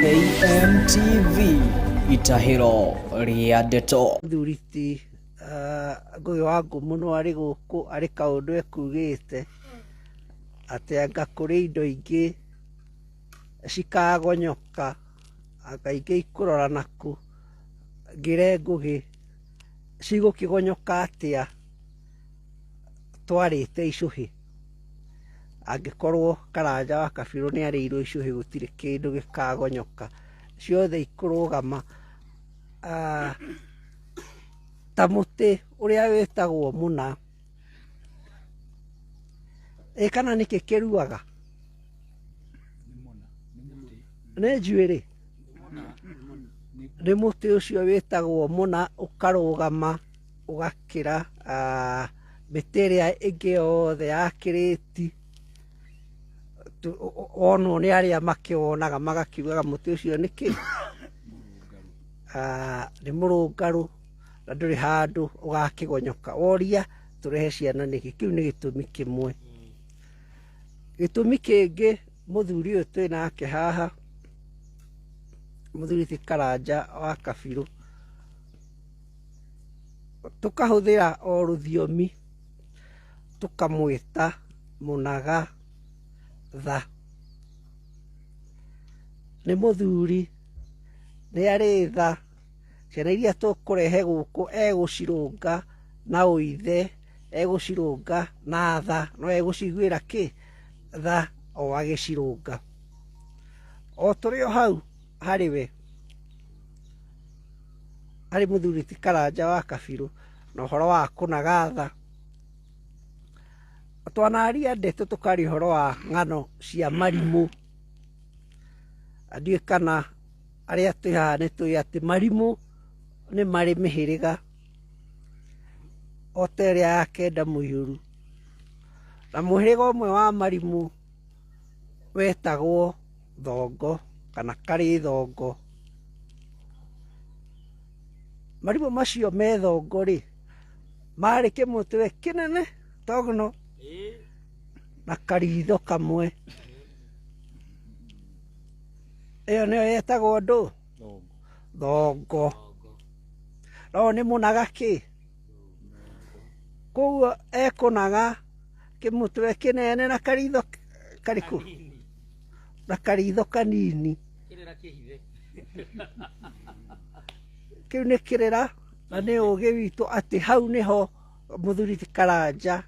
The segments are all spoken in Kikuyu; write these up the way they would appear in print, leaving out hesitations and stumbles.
KMTV itahĩro rĩa ndeto. Mũthuri ti Ngũgĩ wa Ngũmũ no arĩ gũkũ arĩ kaũndũ ekugĩte atĩ anga kũrĩ indo ingĩ cikagonyoka, anga ingĩ ikũrora nakũ, ngĩre Ngũgĩ cigũkĩgonyoka atĩa twarĩte icũhĩ, angĩkorwo Karanja wa Kabirũ nĩ arĩirwo icũhĩ gũtirĩ kĩndũ gĩkagonyoka, ciothe ikũrũgama ta mũtĩ ũrĩa wĩtagwo mũna. Ĩ kana nĩkĩ kĩruaga? Nĩ njuĩrĩ? Nĩ mũtĩ ũcio wĩtagwo mũna ũkarũgama ũgakĩra mĩtĩ ĩrĩa ĩngĩ yothe ya kĩrĩti, wonwo nĩ arĩa makĩwonaga magakiugaga mũtĩ ũcio nĩ kĩ? Nĩ mũrũngarũ na ndũrĩ handũ ũgakĩgonyoka. Woria tũrehe ciana nĩkĩ? Kĩu nĩ gĩtũmi kĩmwe. Gĩtũmi kĩngĩ mũthuri ũyũ twĩ nake haha, mũthuri ti Karanja wa Kabirũ, tũkahũthĩra o rũthiomi tũkamwĩta mũnaga tha. Nĩ mũthuri, nĩ arĩ tha, ciana iria tũkũrehe gũkũ egũcirũnga na ũithe, egũcirũnga na tha, no egũciguĩra kĩ? Tha o agĩcirũnga. O tũrĩ o hau harĩ we, harĩ mũthuri ti Karanja wa Kabirũ na ũhoro wa kũnaga tha, twanaria ndeto tũkaria ũhoro wa ng'ano cia marimũ. Ndiũĩ kana arĩa twĩ haha nĩ tũĩ atĩ marimũ nĩ marĩ mĩhĩrĩga o ta ĩrĩa ya Kenda Mũiyũru. Na mũhĩrĩga ũmwe wa marimũ wetagwo Thongo kana Karĩthongo. Marimũ macio me Thongo rĩ, marĩ kĩmũtwe kĩnene togno na karitho kamwe. Ĩyo nĩyo yetagwo ndũ? Thongo. No nĩ mũnaga kĩ? Koguo ekũnaga kĩmũtwe kĩnene na karitho karĩkũ? Na karitho kanini. Kĩu nĩ kĩrĩra na nĩ ũgĩ witũ atĩ hau nĩho mũthuri ti Karanja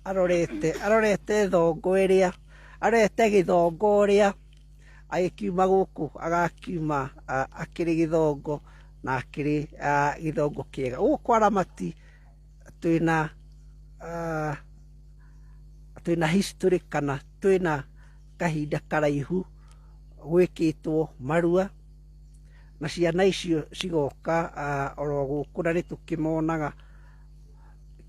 arorete, arorete thongo ĩrĩa, arorete gĩthongo ũrĩa agĩkiuma gũkũ agakiuma akĩrĩ gĩthongo na akĩrĩ gĩthongo kĩega. Gũkũ kwa Ramati twĩna history kana twĩna kahinda karaihu gwĩkĩtwo marua na ciana icio cigoka oro gũkũ na nĩtũkĩmonaga.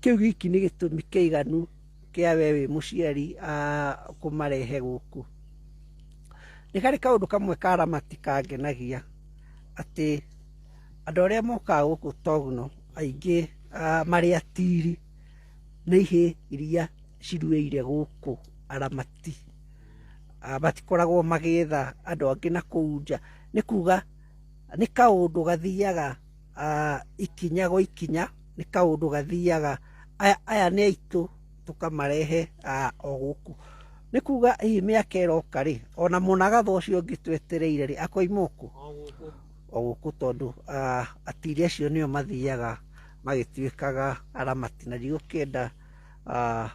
Kĩu giki nĩ gĩtũmi kĩiganu kĩa we wĩ mũciari kũmarehe gũkũ. Nĩ harĩ kaũndũ kamwe ka Ramati kangenagia atĩ andũ arĩa mokaga gũkũ Togno aingĩ marĩ atiri nĩ ihĩĩ iria ciruĩire gũkũ Aramati. Matikoragwo magĩetha andũ angĩ na kũu nja. Nĩ kuga nĩ kaũndũ gathiaga ikinya gwa ikinya, nĩ kaũndũ gathiaga aya nĩ aitũ tũkamarehe o gũkũ. Nĩ kuga hihi mĩaka ĩroka rĩ, ona mũnagatha ũcio ũngĩ twetereire rĩ, akoima ũkũ? O gũkũ tondũ atiri acio nĩo mathiaga magĩtuĩkaga aramati na ndigũkĩenda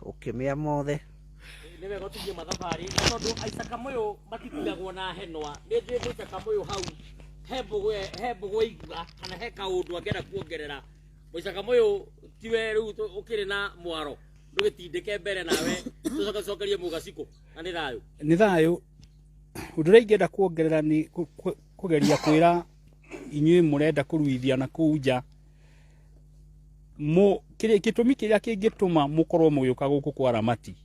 gũkĩmĩa mothe. Nĩ wega ũtigie mathabarĩ na tondũ Isaac Mũyũ matitigagwo na henwa. Nĩ njũĩ Isaac Mũyũ hau he mbũgũ he mbũgũ aigua kana he kaũndũ angĩenda kuongerera. Isaac Mũyũ tiwe rĩu ũkĩrĩ na mwaro, ndũgĩtindĩke mbere nawe tũcoke tũcokerie Mũgacikũ. Na nĩ thayũ. Nĩ thayũ. Ũndũ ũrĩa ingĩenda kuongerera nĩ kũgeria kwĩra inyuĩ mũrenda kũruithia na kũu nja, gĩtũmi kĩrĩa kĩngĩtũma mũkorwo mũgĩũka gũkũ kwa Ramati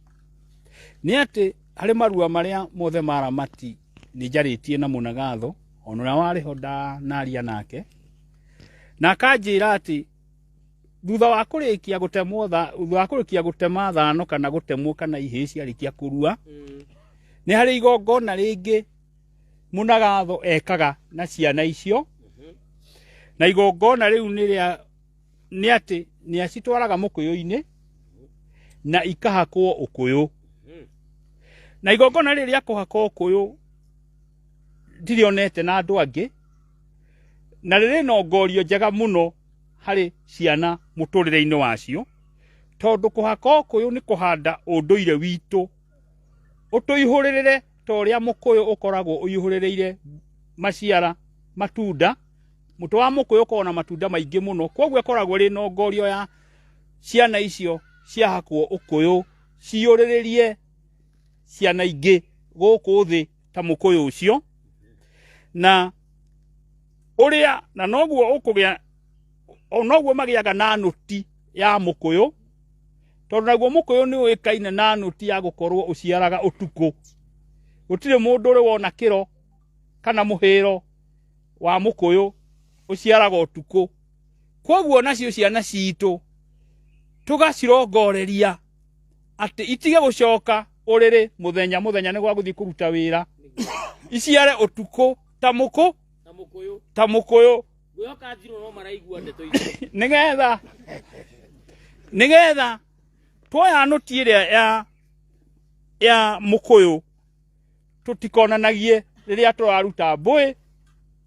nĩ atĩ harĩ marua marĩa mothe ma Ramati nĩ njarĩtie na Mũnagatho, ona ũrĩa warĩ ho ndanaria nake, na akanjĩra atĩ Thutha wa kũrĩkia gũtemwo thutha wa kũrĩkia gũtema thano kana gũtemwo kana ihĩĩ ciarĩkia kũrua, nĩ harĩ igongona rĩngĩ mũnagatho ekaga na ciana icio. Na igongona rĩu nĩ rĩa nĩ atĩ nĩ acitwaraga mũkũyũ-inĩ na ikahakwo ũkũyũ. Na igongona rĩrĩ rĩa kũhakwo ũkũyũ ndirionete na andũ angĩ, na rĩrĩ na ngorio njega mũno harĩ ciana mũtũrĩre-inĩ wacio, tondũ kũhaka ũkũyũ nĩ kũhanda ũndũire witũ ũtũihũrĩrĩre ta ũrĩa mũkũyũ ũkoragwo ũihũrĩrĩire maciara matunda. Mũtĩ wa mũkũyũ ũkoragwo na matunda maingĩ mũno, koguo ĩkoragwo ĩrĩ nongorio ya ciana icio ciahakwo ũkũyũ ciyũrĩrĩrie ciana ingĩ gũkũ thĩ ta mũkũyũ ũcio. Na ũrĩa na noguo ũkũgĩa noguo magĩaga na nũti ya mũkũyũ, tondũ naguo mũkũyũ nĩ ũĩkaine na nũti ya gũkorwo ũciaraga ũtukũ. Gũtirĩ mũndũ ũrĩ wona kĩro kana mũhĩro wa mũkũyũ ũciaraga ũtukũ. Koguo nacio ciana citũ tũgacirongoreria atĩ itige gũcoka ũrĩrĩ mũthenya mũthenya nĩ gwa gũthiĩ kũruta wĩra, iciare ũtukũ ta mũkũ ta mũkũyũ, ta mũkũyũ. Ngwĩhoka Njirũ no maraigua ndeto icio. Nĩgetha tuoya nũti ĩrĩa ya mũkũyũ tũtikonanagie rĩrĩa tũraruta mbũĩ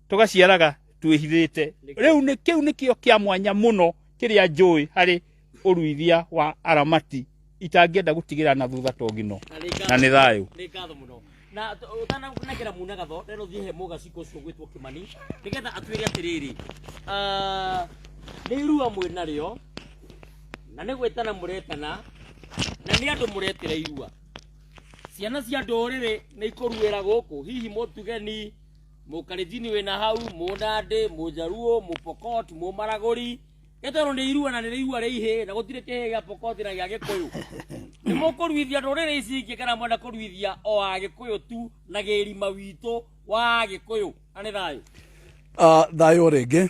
tũgaciaraga twĩhithĩte. Rĩu nĩ kĩu nĩkĩo kĩa mwanya mũno kĩrĩa njũĩ harĩ ũruithia wa aramati itangĩenda gũtigĩra na thutha tongino. Na nĩ thayũ. Nĩ ngatho mũno. Na ũtananengera munagatho rero thiĩ he mũgaciko ũcio ũgwĩtwo Kĩmani nĩgetha atwĩre atĩrĩrĩ, nĩ irua mwĩ narĩo na nĩ gwĩtana mũretana na nĩ andũ mũretĩra irua. Ciana cia ndũrĩrĩ nĩ ikũruĩra gũkũ, hihi mũtugeni, mũkalenjini wĩna hau, mũnandĩ, mũjaruo, mũpokot, mũmaragũri, gĩtoro nĩ irua na nĩ irua rĩa ihĩĩ na gũtirĩ kĩhĩĩ gĩa Pokot na gĩa Gĩkũyũ. Nĩ mũkũruithia ndũrĩrĩ ici ingĩ kana mwenda kũruithia o Agĩkũyũ tu na gĩrima witũ wa Agĩkũyũ? Na nĩ thayũ. Thayũ rĩngĩ.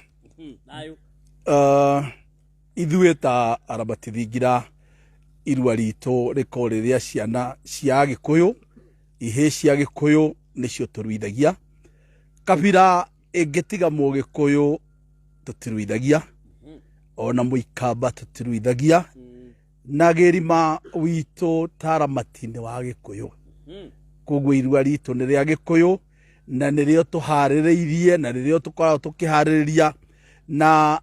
Thayũ. Ithuĩ ta aramati thingira irua ritũ rĩkorwo rĩrĩa ciana cia Agĩkũyũ, ihĩĩ cia Gĩkũyũ nĩcio tũruithagia. Kabira ĩngĩtiga mũgĩkũyũ tũtiruithagia, ona mũikamba tũtiruithagia, na gĩrima witũ ta aramati nĩ wa Gĩkũyũ. Koguo irua ritũ nĩ rĩa Gĩkũyũ na nĩrĩo tũharĩrĩirie na nĩrĩo tũkoragwo tũkĩharĩrĩria, na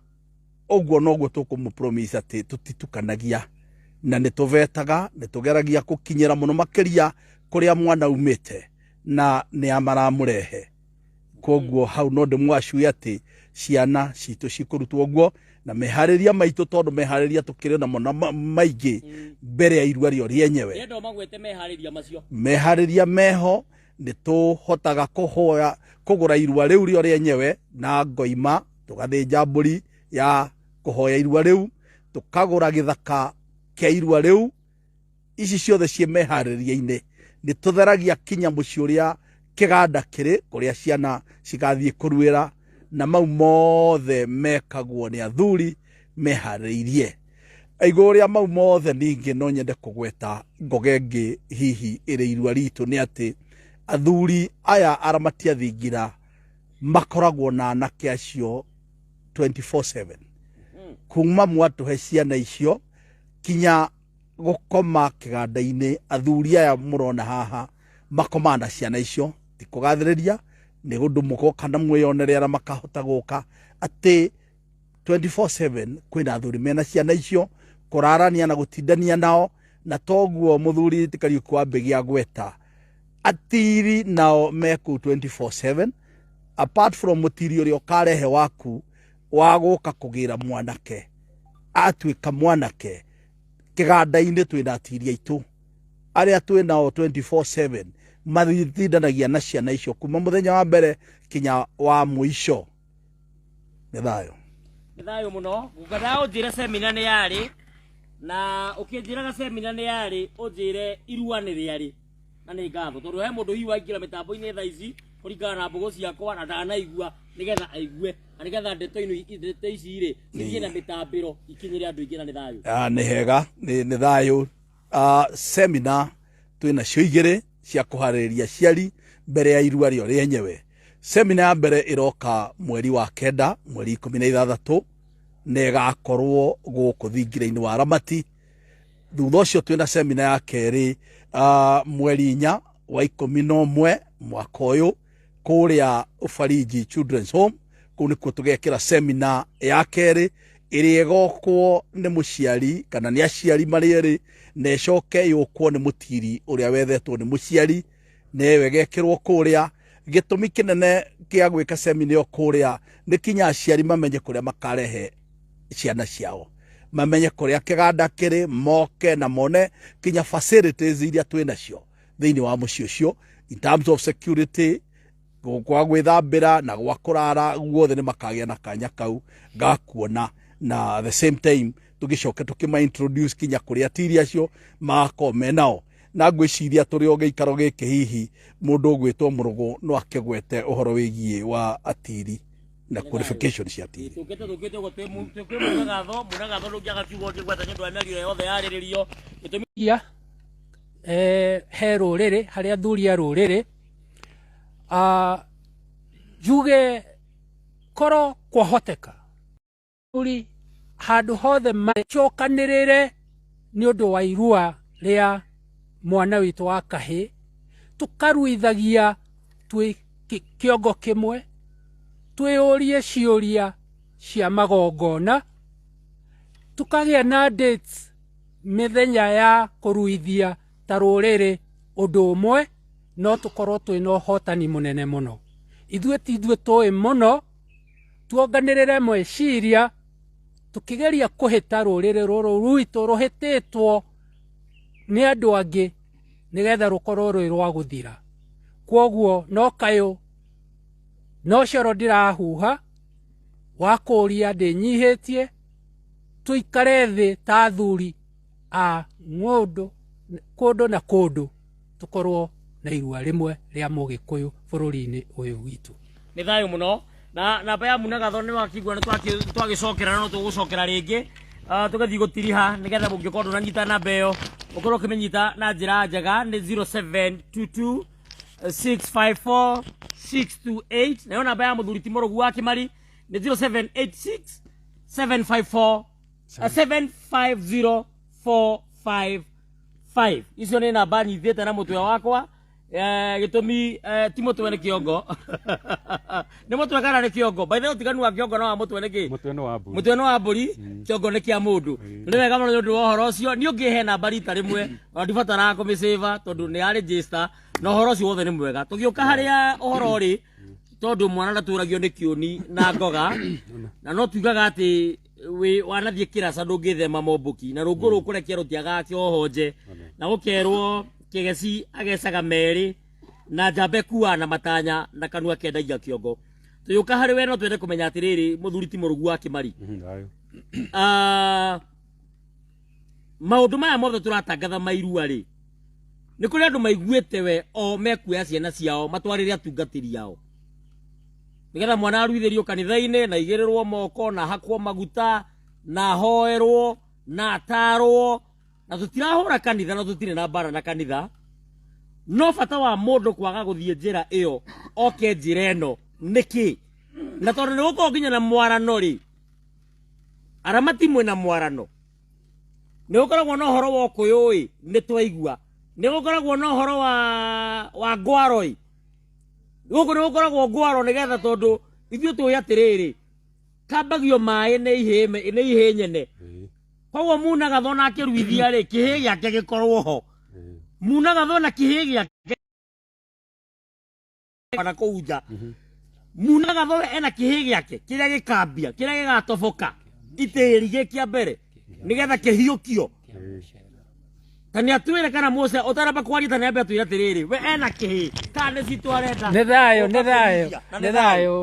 ũguo noguo tũkũmũ-promise atĩ tũtitukanagia na nĩ tũvetaga, nĩ tũgeragia gũkinyĩra mũno makĩria kũrĩa mwana umĩte na nĩ a maramũrehe. Koguo hau no ndĩmwacue atĩ ciana citũ cikũrutwo ũguo na meharĩria maitũ, tondũ meharĩria tũkĩrĩ namo na maingĩ mbere ya irua rĩo rĩenyewe. Ndĩrenda magwete meharĩria macio. Meharĩria meho nĩ tũhotaga kũhoya kũgũra irua rĩu rĩo rĩenyewe na ngoima, tũgathĩnja mbũri ya kũhoya irua rĩu, tũkagũra gĩthaka kĩa irua rĩu. Ici ciothe ciĩ meharĩria-inĩ. Nĩ tũtheragia kinya mũciĩ ũrĩa kĩganda kĩrĩ kũrĩa ciana cigathiĩ kũruĩra, na mau mothe mekagwo nĩ athuri meharĩirie. Igũrũ rĩa mau mothe ningĩ no nyende kũgweta ngoga ĩngĩ hihi ĩrĩ irua ritũ, nĩ atĩ athuri aya aramati a thingira makoragwo na anake acio 24/7. Kuma mwatũhe ciana icio kinya gũkoma kĩganda-inĩ, athuri aya mũrona haha makomaga na ciana icio. Ti kũgathĩrĩria, nĩ ũndũ mũgoka na mwĩyonere arĩa makahota gũka atĩ 24/7 kwĩna athuri mena ciana icio kũrarania na gũtindania nao. Na toguo mũthuri ti Kariũki wa Mbĩgĩ agweta, atiri nao me kũu 24/7, apart from mũtiri ũrĩa ũkarehe waku wa gũka kũgĩra mwanake atuĩka mwanake. Kĩganda-inĩ twĩna atiri aitũ arĩa twĩ nao 24/7 mathindanagia na ciana icio kuma mũthenya wa mbere kinya wa mũico. Nĩ thayũ. Nĩ thayũ mũno. Ngwendaga ũnjĩre semina nĩ yarĩ, na ũkĩnjĩraga semina nĩ yarĩ ũnjĩre irua nĩ rĩarĩ. Na nĩ ngatho tondũ he mũndũ hihi waingĩra mĩtambo-inĩ thaa ici kũringana na mbũgũ ciakwa na ndanaigua Nĩgetha aigue na nĩgetha ndeto ino, ndeto ici rĩ, cithiĩ na mĩtambĩro ikinyĩre andũ aingĩ, na nĩ thayũ. Ah, nĩ hega, nĩ thayũ. Ah, seminar twĩ nacio igĩrĩ cia kũharĩrĩria aciari mbere ya irua rĩo rĩenyewe. Seminar ya mbere ĩroka mweri wa 9, mweri 16, na ĩgakorwo gũkũ thingira-inĩ wa Ramati. Thutha ũcio twĩna seminar ya kerĩ, mweri 4 wa 11 mwaka ũyũ, kũrĩa Ufariji Children's Home. Kũu nĩkuo tũgekĩra seminar ya kerĩ, ĩrĩa ĩgokwo nĩ mũciari kana nĩ aciari marĩ erĩ, na ĩcoke yũkwo nĩ mũtiri ũrĩa wethetwo nĩ mũciari, na ĩyo ĩgekĩrwo kũrĩa. Gĩtũmi kĩnene kĩa gwĩka seminar ĩyo kũrĩa nĩ kinya aciari mamenye kũrĩa makarehe ciana ciao, mamenye kũrĩa kĩganda kĩrĩ, moke na mone kinya facilities iria twĩ nacio thĩinĩ wa mũciĩ ũcio in terms of security, gwa gwĩthambĩra na gwa kũrara, guothe nĩ makagĩa na kanya kau ga kuona. Na the same time tũgĩcoke tũkĩma introduce kinya kũrĩ atiri acio magakorwo menao. Na ngwĩciria tũrĩ o gĩikaro gĩkĩ, hihi mũndũ ũgwĩtwo Mũrũgũ no akĩgwete ũhoro wĩgiĩ wa atiri na qualification cia atiri. Tũkĩte ũguo twĩ mũnagatho, mũnagatho ndũngĩaga kiugo ũngĩgweta nĩ ũndũ wa mĩario yothe yarĩrĩrio gĩtũmi. Ia he rũrĩrĩ harĩa athuri a rũrĩrĩ, njuge korwo kwahoteka athuri handũ hothe macokanĩrĩre nĩ ũndũ wa irua rĩa mwana witũ wa kahĩ, tũkaruithagia twĩ kĩongo kĩmwe, twĩyũrie ciũria cia magongona, tũkagĩa na dates, mĩthenya ya kũruithia ta rũrĩrĩ ũndũ ũmwe, no tũkorwo twĩna ũhotani mũnene mũno. Ithuĩ ti ithuĩ tũĩ mũno, tuonganĩrĩre meciria tũkĩgeria kũhĩta rũrĩrĩ rũrũ rwitũ rũhĩtĩtwo nĩ andũ angĩ, nĩgetha rũkorwo rwĩ rwa gũthira. Kwoguo no kayũ no coro ndĩrahuha wa kũũria ndĩnyihĩtie, tũikare thĩ ta athuri a ng'ũndũ kũndũ na kũndũ, tũkorwo na irua rĩmwe rĩa Mũgĩkũyũ bũrũri-inĩ ũyũ witũ. Nĩ thayũ mũno. Na namba ya munagatho nĩ wakigua, nĩ twagĩcokera, no tũgũcokera rĩngĩ. Tũgathiĩ gũtiriha nĩgetha mũngĩkorwo ndũnanyita namba ĩyo ũkorwo ũkĩmĩnyita na njĩra njega. Nĩ 0722 654 628. Nayo namba ya mũthuri ti Mũrũgu wa Kĩmari nĩ 0786 754 750 455. Icio nĩ namba nyitĩte na mũtwe wakwa. Gĩtũmi ti mũtwe, nĩ kĩongo. Nĩ mũtwe kana nĩ kĩongo? By the way, ũtiganu wa kĩongo na wa mũtwe nĩ kĩ? Mũtwe nĩ wa mbũri. Mũtwe nĩ wa mbũri, kĩongo nĩ kĩa mũndũ. Nĩ wega mũno nĩ ũndũ wa ũhoro ũcio. Niĩ ũngĩhe namba rita rĩmwe, ona ndibataraga kũmĩsave tondũ nĩ ya register na ũhoro ũcio wothe nĩ mwega. Tũgĩũka harĩa ũhoro rĩ, tondũ mwana ndatũragio nĩ kĩũni na ngoga, na no tugaga atĩ wĩ wanathiĩ kĩraca ndũngĩthema mombũki na rũngũ rũkũrekia rũtiagaga kĩohonje, na gũkerwo kĩgeci agecaga merĩ na njamba ĩkuaga na matanya na kanua kendagia kĩongo. Tũgĩũka harĩ we, no twende kũmenya atĩrĩrĩ, mũthuri ti Mũrũgu wa Kĩmari, Thayũ. Maũndũ maya mothe tũratangatha mairua rĩ, nĩ kũrĩ andũ maiguĩte we o mekuoya ciana ciao matwarĩre atungatĩri ao nĩgetha mwana aruithĩrio kanitha-inĩ na igĩrĩrwo moko na hakwo maguta na ahoerwo na atarwo. Na tũtirahũra kanitha na tũtirĩ na mbara na kanitha, no bata wa mũndũ kwaga gũthiĩ njĩra ĩyo oke njĩra ĩno nĩkĩ? Na tondũ nĩ gũkorwo nginya na mwarano rĩ, aramati mwĩna mwarano, nĩ gũkoragwo na ũhoro wa ũkũyũ ĩ, nĩ twaigua nĩ gũkoragwo na ũhoro wa ngwaro ĩ, gũkũ nĩ gũkoragwo ngwaro, nĩgetha tondũ ithuĩ tũĩ atĩrĩrĩ, kambagio maĩ nĩ ihĩ nyene. Koguo munaga thona akĩruithia rĩ, kĩhĩ gĩake gĩkorwo ho, munaga thona kĩhĩ gĩake na kũu nja, munaga tho ena kĩhĩ gĩake kĩrĩa gĩkambia, kĩrĩa gĩgatoboka itĩri gĩ kĩa mbere nĩgetha kĩhiũkio. Ta nĩ atwĩre kana Musa ũtaramba kwaria, ta nĩ ambe atwĩre atĩrĩrĩ, we ena kĩhĩ kana nĩ citũ arenda Nĩ thayũ, nĩ gũka thayũ. kũruithia? Na Nĩ thayũ,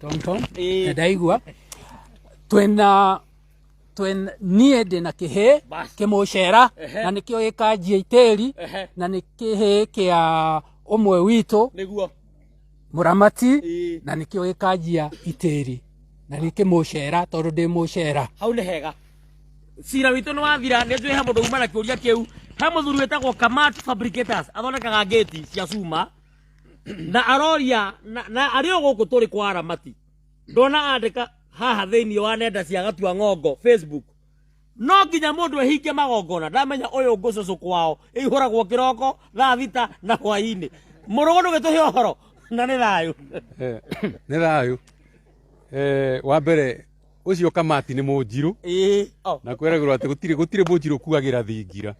Tom Tom. Ĩĩ. Nĩ ndaigua twĩna twĩna niĩ ndĩna kĩhĩ Bas. kĩmũcera, na nĩkĩo gĩkanjia itĩri, na nĩ kĩhĩ kĩa ũmwe witũ. Nĩguo. Mũramati. Ĩĩ. Na nĩkĩo gĩkanjia itĩri na nĩkĩ mũcera tondũ ndĩ mũcera. Hau nĩ hega, cira witũ nĩ wathira. Nĩ njũĩ he mũndũ uma na kĩũria kĩu. He mũthuri wĩtagwo Kamat Fabricators, athondekaga ngĩti cia cuma na aroria na arĩ o gũkũ tũrĩ kwa Aramati. Ndona andĩka haha thĩinĩ wa nenda cia Gatua Ng'ongo Facebook, no nginya mũndũ ehinge magongona. Ndamenya ũyũ ngũcũcũ kwao ĩihũragwo kĩroko, thaa 6 na hwaĩ-inĩ. Mũrũgũ, ndũgĩtũhe ũhoro na nĩ thayũ. Nĩ thayũ. Wa mbere, ũcio Kamati nĩ mũnjirũ. Ĩĩ, oh. Na kwĩragĩrwo atĩ gũtirĩ mũnjirũ kuagĩra thingira.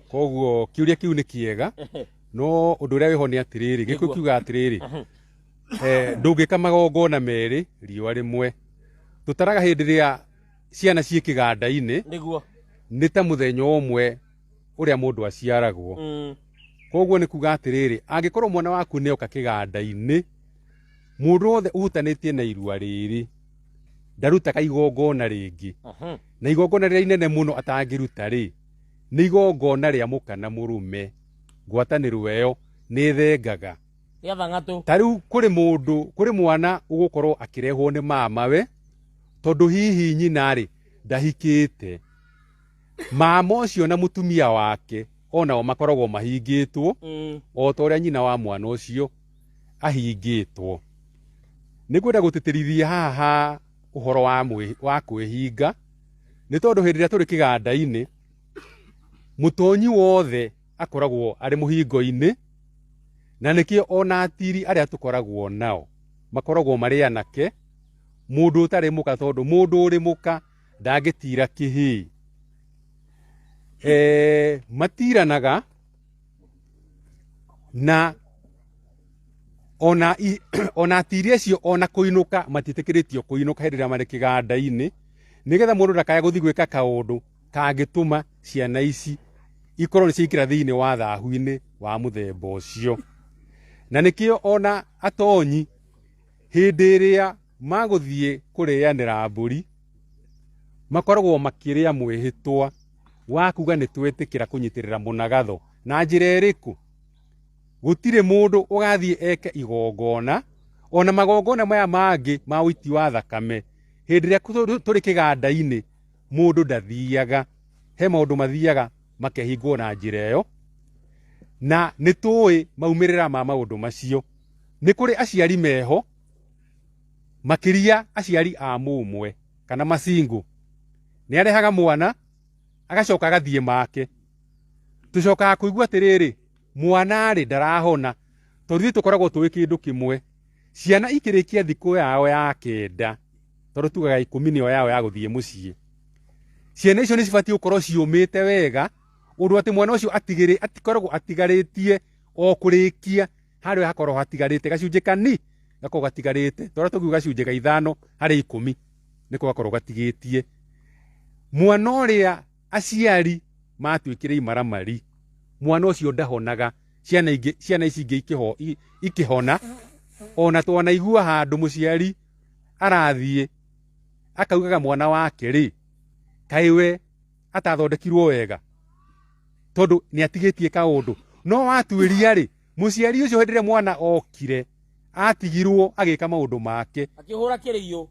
Koguo kĩũria kĩu nĩ kĩega, no ũndũ ũrĩa wĩho nĩ atĩrĩrĩ, Gĩkũyũ kiugaga atĩrĩrĩ, ndũngĩka magongona merĩ riũa rĩmwe. Tũtaraga hĩndĩ ĩrĩa ciana ciĩ kĩganda-inĩ nĩ ta mũthenya ũmwe ũrĩa mũndũ aciaragwo. Koguo nĩ kuga atĩrĩrĩ, angĩkorwo mwana waku nĩ oka kĩganda-inĩ, mũndũ wothe ũhutanĩtie na irua rĩrĩ ndarutaga igongona rĩngĩ. Na igongona rĩrĩa inene mũno atangĩruta rĩ, nĩ igongona rĩa mũka na mũrũme. Ngwatanĩro ĩyo nĩ ĩthengaga. Rĩa thang'atũ. Ta rĩu kũrĩ mũndũ, kũrĩ mwana ũgũkorwo akĩrehwo nĩ mamawe, tondũ hihi nyina rĩ ndahikĩte. Mama ũcio na mũtumia wake onao makoragwo mahingĩtwo o ta ũrĩa nyina wa mwana ũcio ahingĩtwo. Nĩ ngwenda gũtĩtĩrithia haha ha ũhoro wa kwĩhinga, nĩ tondũ hĩndĩ ĩrĩa tũrĩ kĩganda-inĩ, mũtonyi wothe akoragwo arĩ mũhingo-inĩ, na nĩkĩo ona atiri arĩa tũkoragwo nao makoragwo marĩ anake, mũndũ ũtarĩ mũka, tondũ mũndũ ũrĩ mũka ndangĩtira kĩhĩĩ. Matiranaga na ona atiri acio ona kũinũka matiĩtĩkĩrĩtio kũinũka hĩndĩ ĩrĩa marĩ kĩganda-inĩ, nĩgetha mũndũ ndakae gũthiĩ gwĩka kaũndũ kangĩtũma ciana ici ikorwo nĩ ciaingĩra thĩinĩ wa thahu-inĩ wa mũthemba ũcio. Na nĩkĩo ona atonyi hĩndĩ ĩrĩa magũthiĩ kũrĩanĩra mbũri makoragwo makĩrĩa mwĩhĩtwa wa kuga nĩ twetĩkĩra kũnyitĩrĩra mũnagatho. Na njĩra ĩrĩkũ? Gũtirĩ mũndũ ũgathiĩ eke igongona, ona magongona maya mangĩ ma ũiti wa thakame, hĩndĩ ĩrĩa tũrĩ kĩganda-inĩ mũndũ ndathiaga. He maũndũ mathiaga makehingwo na njĩra ĩyo, na nĩ tũĩ maumĩrĩra ma maũndũ macio. Nĩ kũrĩ aciari meho, makĩria aciari a mũmwe kana macingũ, nĩ arehaga mwana agacoka agathiĩ make. Tũcokaga kũigua atĩrĩrĩ, mwana rĩ ndarahona, tondũ ithuĩ tũkoragwo tũĩ kĩndũ kĩmwe, ciana ikĩrĩkia thikũ yao ya 9, tondũ tugaga 10 nĩyo yao ya gũthiĩ mũciĩ, ciana icio nĩ cibatiĩ gũkorwo ciũmĩte wega, ũndũ atĩ mwana ũcio atikoragwo atigarĩtie o kũrĩkia harĩa hakorwo hatigarĩte gacunjĩ kani gakorwo gatigarĩte, tondũ tũkiuga gacunjĩ ga 5 harĩ 10 nĩko gakorwo gatigĩtie. Mwana ũrĩa aciari matuĩkire imaramari, mwana ũcio ndahonaga. Ciana ingĩ, ciana ici ingĩ ikĩhona, ona twanaigua handũ mũciari arathiĩ akaugaga mwana wake rĩ, kaĩ we atathondekirwo wega, tondũ nĩ atigĩtie kaũndũ. No watuĩria rĩ, mũciari ũcio hĩndĩ ĩrĩa mwana okire atigirwo agĩka maũndũ make, akĩhũra kĩrĩiũ.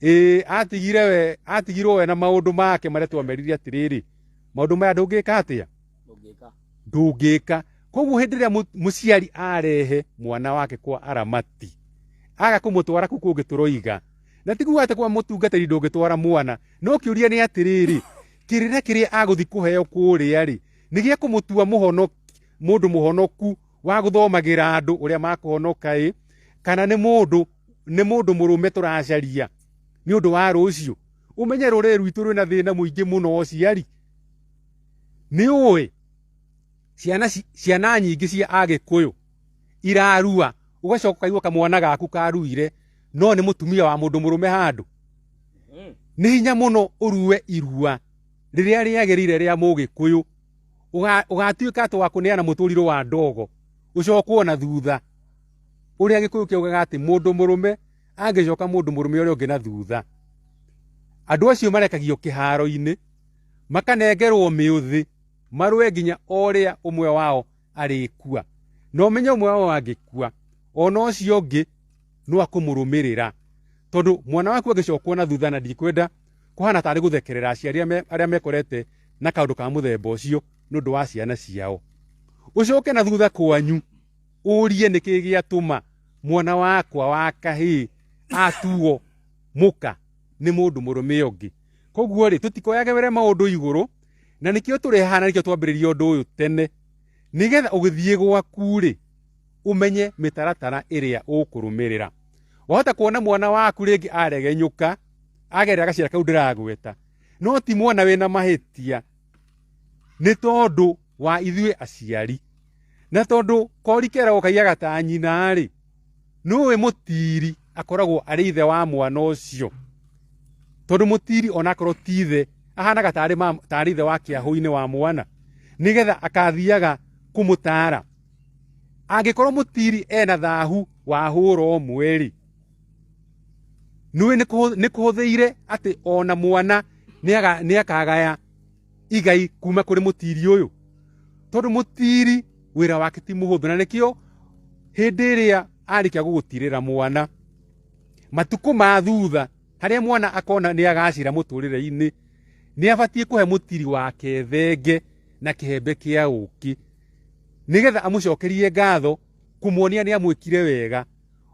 Ĩĩ, atigire we, atigirwo we na maũndũ make marĩa twamerire atĩrĩrĩ, maũndũ maya ndũngĩka atĩa? Ndũngĩka. Ndũngĩka. Koguo hĩndĩ ĩrĩa mũciari arehe mwana wake kwa aramati, aga kũmũtwara kũu kũngĩ tũroiga, na ti kuga atĩ kwa mũtungatĩri ndũngĩtwara mwana, no kĩũria nĩ atĩrĩrĩ, kĩrĩra kĩrĩa agũthiĩ kũheo kũrĩa rĩ, nĩ gĩa kũmũtua mũndũ mũhonoku wa gũthomagĩra andũ ũrĩa makũhonoka ĩ, kana nĩ mũndũ mũrũme tũracaria nĩ ũndũ wa rũciũ. Ũmenye rũrĩrĩ rwitũ rwĩna thĩna mũingĩ mũno wa ũciari. Nĩ ũĩ ciana nyingĩ cia Agĩkũyũ irarua, ũgacoka ũkaigua kamwana gaku karuire no nĩ mũtumia wa mũndũ mũrũme handũ. Nĩ hinya mũno ũrue irua rĩrĩa rĩagĩrĩire rĩa Mũgĩkũyũ, ũgatuĩka atĩ wa kũneana mũtũrĩre wa ndogo, ũcokwo na thutha. Ũrĩa Gĩkũyũ kĩaugaga atĩ mũndũ mũrũme angĩcoka mũndũ mũrũme ũrĩa ũngĩ na thutha, andũ acio marekagio kĩharo-inĩ, makanengerwo mĩũthĩ, marũe nginya o ũrĩa ũmwe wao arĩkua. Na ũmenye ũmwe wao angĩkua, Ona ũcio ũngĩ no akũmũrũmĩrĩra, tondũ mwana waku angĩcokwo na thutha, na ndikwenda kũhana tarĩ gũthekerera aciari arĩa mekorete na kaũndũ ka mũthemba ũcio nĩ ũndũ wa ciana ciao. Ũcoke na thutha kwanyu ũrie nĩkĩ gĩatũma mwana wakwa wa kahĩĩ atuo mũka nĩ mũndũ mũrũme ũngĩ. Koguo rĩ, tũtikoyage were maũndũ igũrũ, na nĩkĩo tũrĩ haha, na nĩkĩo twambĩrĩria ũndũ ũyũ tene, nĩgetha ũgĩthiĩ gwaku rĩ, ũmenye mĩtaratara ĩrĩa ũkũrũmĩrĩra. Wahota kuona mwana waku rĩngĩ aregenyũka agerera gacĩra kau ndĩragweta, no ti mwana wĩna mahĩtia, nĩ tondũ wa ithuĩ aciari, na tondũ kori keragwo kaiyaga ta nyina rĩ, nũĩ mũtiri akoragwo arĩ ithe wa mwana ũcio, tondũ mũtiri onakorwo ti ithe ahanaga tarĩ ithe wa kĩahũ-inĩ wa mwana, nĩgetha akathiaga kũmũtara. Angĩkorwo mũtiri ena thahu wa hũra ũmwe rĩ, nĩũĩ nĩ kũhũthĩire atĩ ona mwana nĩ akagaya igai kuma kũrĩ mũtiri ũyũ, tondũ mũtiri wĩra wake ti mũhũthũ, na nĩkĩo hĩndĩ ĩrĩa arĩkia gũgũtirĩra mwana matukũ ma thutha harĩa mwana akona nĩ agacĩra mũtũrĩre-inĩ, nĩ abatiĩ kũhe mũtiri wake thenge na kĩhembe kĩa ũkĩ, nĩgetha amũcokerie ngatho kũmuonia nĩ amwĩkire wega.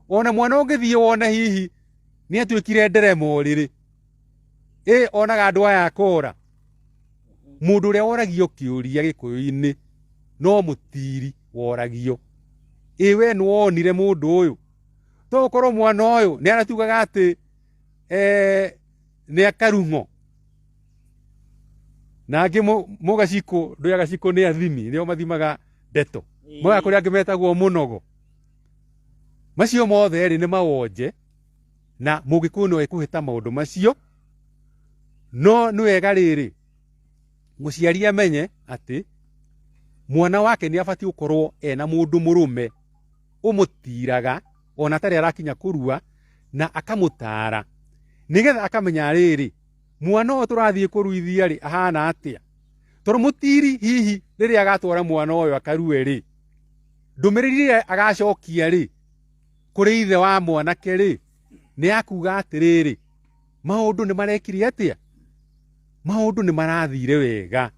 Ona mwana ũngĩthiĩ wone hihi nĩ atuĩkire nderema ũrĩrĩ, ĩ onaga andũ aya akora. Mũndũ ũrĩa woragio kĩũria gĩkũyũ-inĩ no mũtiri woragio, ĩ we nĩwonire mũndũ ũyũ? To gũkorwo mwana ũyũ nĩ aratugaga atĩ nĩ akarung'o, na angĩ mũgacikũ, ndũ ya gacikũ nĩ athimi, nĩo mathimaga ndeto, moya kũrĩa angĩ metagwo mũnogo. Macio mothe rĩ nĩ mawonje, na mũgĩkũyũ no ekũhĩta maũndũ macio. No nĩ wega rĩrĩ mũciari amenye atĩ mwana wake nĩ abatiĩ gũkorwo ena mũndũ mũrũme ũmũtiraga ona atarĩ arakinya kũrua, na akamũtara, nĩgetha akamenya rĩrĩ mwana ũyũ tũrathiĩ kũruithia rĩ ahana atĩa. Tondũ mũtiri hihi rĩrĩa agatwara mwana ũyũ akarue rĩ, ndũmĩrĩri ĩrĩa agacokia rĩ kũrĩ ithe wa mwanake rĩ, nĩ akuga atĩrĩrĩ, maũndũ nĩ marekire atĩa, maũndũ nĩ marathire wega.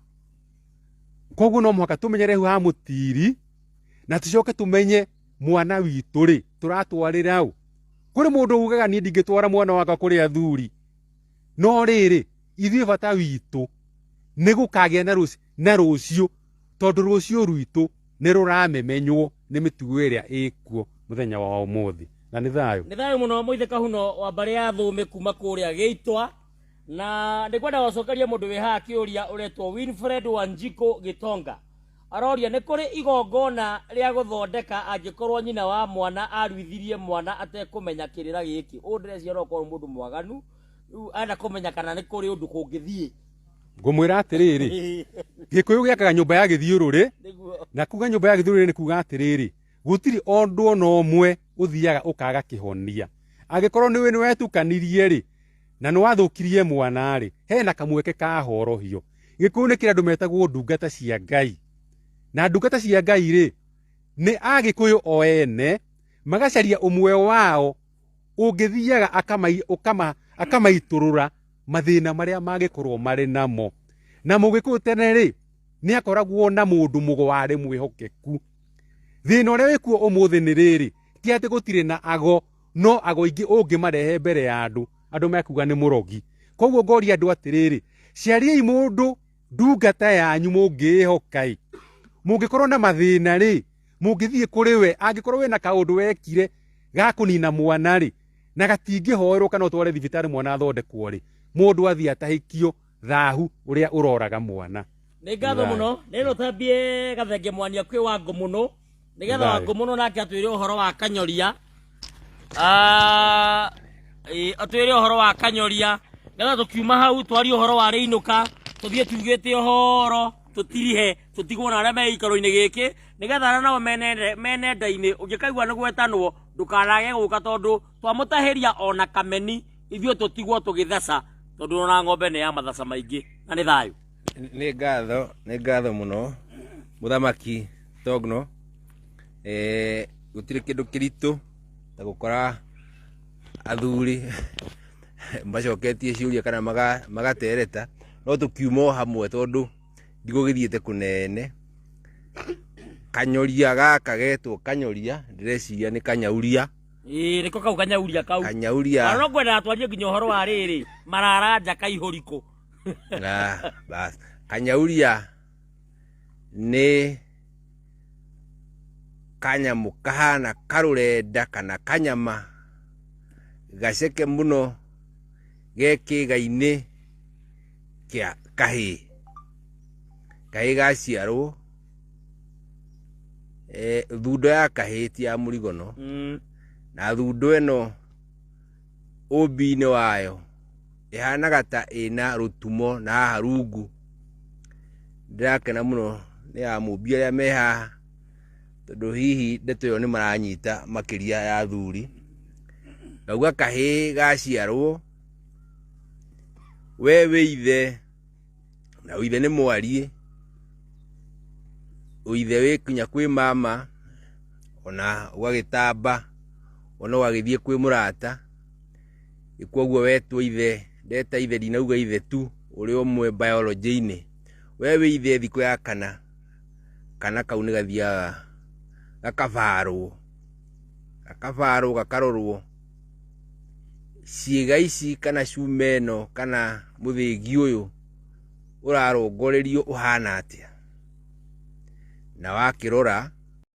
Koguo no mũhaka tũmenyere hau ha mũtiri, na tũcoke tũmenye mwana witũ rĩ tũratwarĩra ũ. Kũrĩ mũndũ ugaga niĩ ndingĩtwara mwana wakwa kũrĩ athuri, no rĩrĩ ithuĩ bata witũ nĩ gũkagĩa na rũciũ, tondũ rũciũ rwitũ nĩ rũramemenywo nĩ mĩtugo ĩrĩa ĩkuo mũthenya wa ũmũthĩ. Na nĩ thayũ, nĩ thayũ mũno mũithe Kahuno wa mbarĩ ya Thũũmĩ kuma kũrĩa Gĩitwa. Na nĩngwenda gũcokeria mũndũ wĩ haha kĩũria ũretwo Winfred Wanjikũ Gĩtonga. Aroria nĩ kũrĩ igongona rĩa gũthondeka angĩkorwo nyina wa mwana aruithirie mwana atekũmenya kĩrĩra gĩkĩ. Ũũ ndĩreciria no ũkorwo mũndũ mwaganu, rĩu arenda kũmenya kana nĩ kũrĩ ũndũ kũngĩthiĩ. Ngũmwĩra atĩrĩrĩ, gĩkũyũ gĩakaga nyũmba ya gĩthiũrũrĩ, na kuga nyũmba ya gĩthiũrũrĩ nĩ kuga atĩrĩrĩ, gũtirĩ ũndũ ona ũmwe ũthiaga ũkaga kĩhonia. Angĩkorwo nĩwe nĩwetukanirie rĩ, na nĩwathũkirie mwana rĩ, hena kamweke ka horohio. Gĩkũyũ nĩ kĩrĩ andũ metagwo ndungata cia Ngai, na ndungata cia Ngai rĩ nĩ agĩkũyũ o ene magacaria ũmwe wao ũngĩthiaga akamaitũrũra mathĩna marĩa mangĩkorwo marĩ namo. Na mũgĩkũyũ tene rĩ nĩ akoragwo na mũndũ mũgo warĩ mwĩhokeku. Thĩna ũrĩa wĩkuo ũmũthĩ nĩ rĩrĩ, ti atĩ gũtirĩ na ago, no ago aingĩ ũngĩmarehe mbere ya andũ, andũ mekuga nĩ mũrogi. Koguo ngoria andũ atĩrĩrĩ, cariai mũndũ ndungata yanyu mũngĩĩhoka ĩ, mũngĩkorwo na mathĩna rĩ, mũngĩthiĩ kũrĩ we, angĩkorwo wĩna kaũndũ wekire ga kũnina mwana rĩ, na gatingĩhoerwo kana ũtware thibitarĩ mwana athondekwo rĩ, mũndũ athiĩ atahĩkio thahu ũrĩa ũroraga mwana. Nĩ ngatho mũno. Nĩ rũtambie gathenge mwania kwĩ Wangũ mũno, nĩgetha Wangũ mũno nake atwĩre ũhoro wa Kanyoria. Atwĩre ũhoro wa Kanyoria, nĩgetha tũkiuma hau twarie ũhoro wa Rĩinũka, tũthiĩ tugĩte ũhoro, tũtirihe, tũtigwo na arĩa me gĩikaro-inĩ gĩkĩ, nĩgetha arĩa nao me nenda-inĩ ũngĩkaigua nĩ gwetanwo ndũkanage gũka, tondũ twamũtahĩria ona kameni ithuĩ tũtigwo tũgĩtheca, tondũ ona ng'ombe nĩ ya mathaca maingĩ. Na nĩ thayũ. Nĩ ngatho, nĩ ngatho mũno mũthamaki Togno. Gũtirĩ kĩndũ kĩritũ ta gũkora athuri macoketie ciũria kana magatereta, no tũkiuma o hamwe tondũ ndigũgĩthiĩte kũnene. Kanyoria gaka getwo kanyoria, ndĩreciria nĩ kanyauria. Ĩĩ, nĩko kau kanyauria kau. Kanyauria. Ona no ngwendaga twarie nginya ũhoro wa rĩrĩ mararanja kaihũrikũ. Ah, bas. Kanyauria nĩ kanyamũ kahana karũrenda kana kanyama gaceke mũno ge kĩĩga-inĩ kĩa kahĩĩ. Kahĩĩ gaciarwo, thundo ya kahĩĩ ti ya mũrigono. Na thundo ĩno ũmbi-inĩ wayo ĩhanaga ta ĩna rũtumo na haha rungu. Ndĩrakena mũno nĩ ya mũmbi arĩa me haha, tondũ hihi ndeto ĩyo nĩ maranyita makĩria ya athuri. Ngauga kahĩĩ gaciarwo, we wĩ ithe, na ũithe nĩ mwariĩ, ũithe wĩ kinya kwĩ mama, ona ũgagĩtamba, ona ũgagĩthiĩ kwĩ mũrata. Koguo wetwo ithe, ndeta ithe ndinauga ithe tu, ũrĩ ũmwe biology-inĩ. We wĩ ithe thikũ ya kana, kana kau nĩ gathiaga gakabarwo, gakabarwo gakarorwo ciĩga ici kana cuma ĩno kana mũthĩgi ũyũ ũrarongorerio ũhana atĩa. Na wakĩrora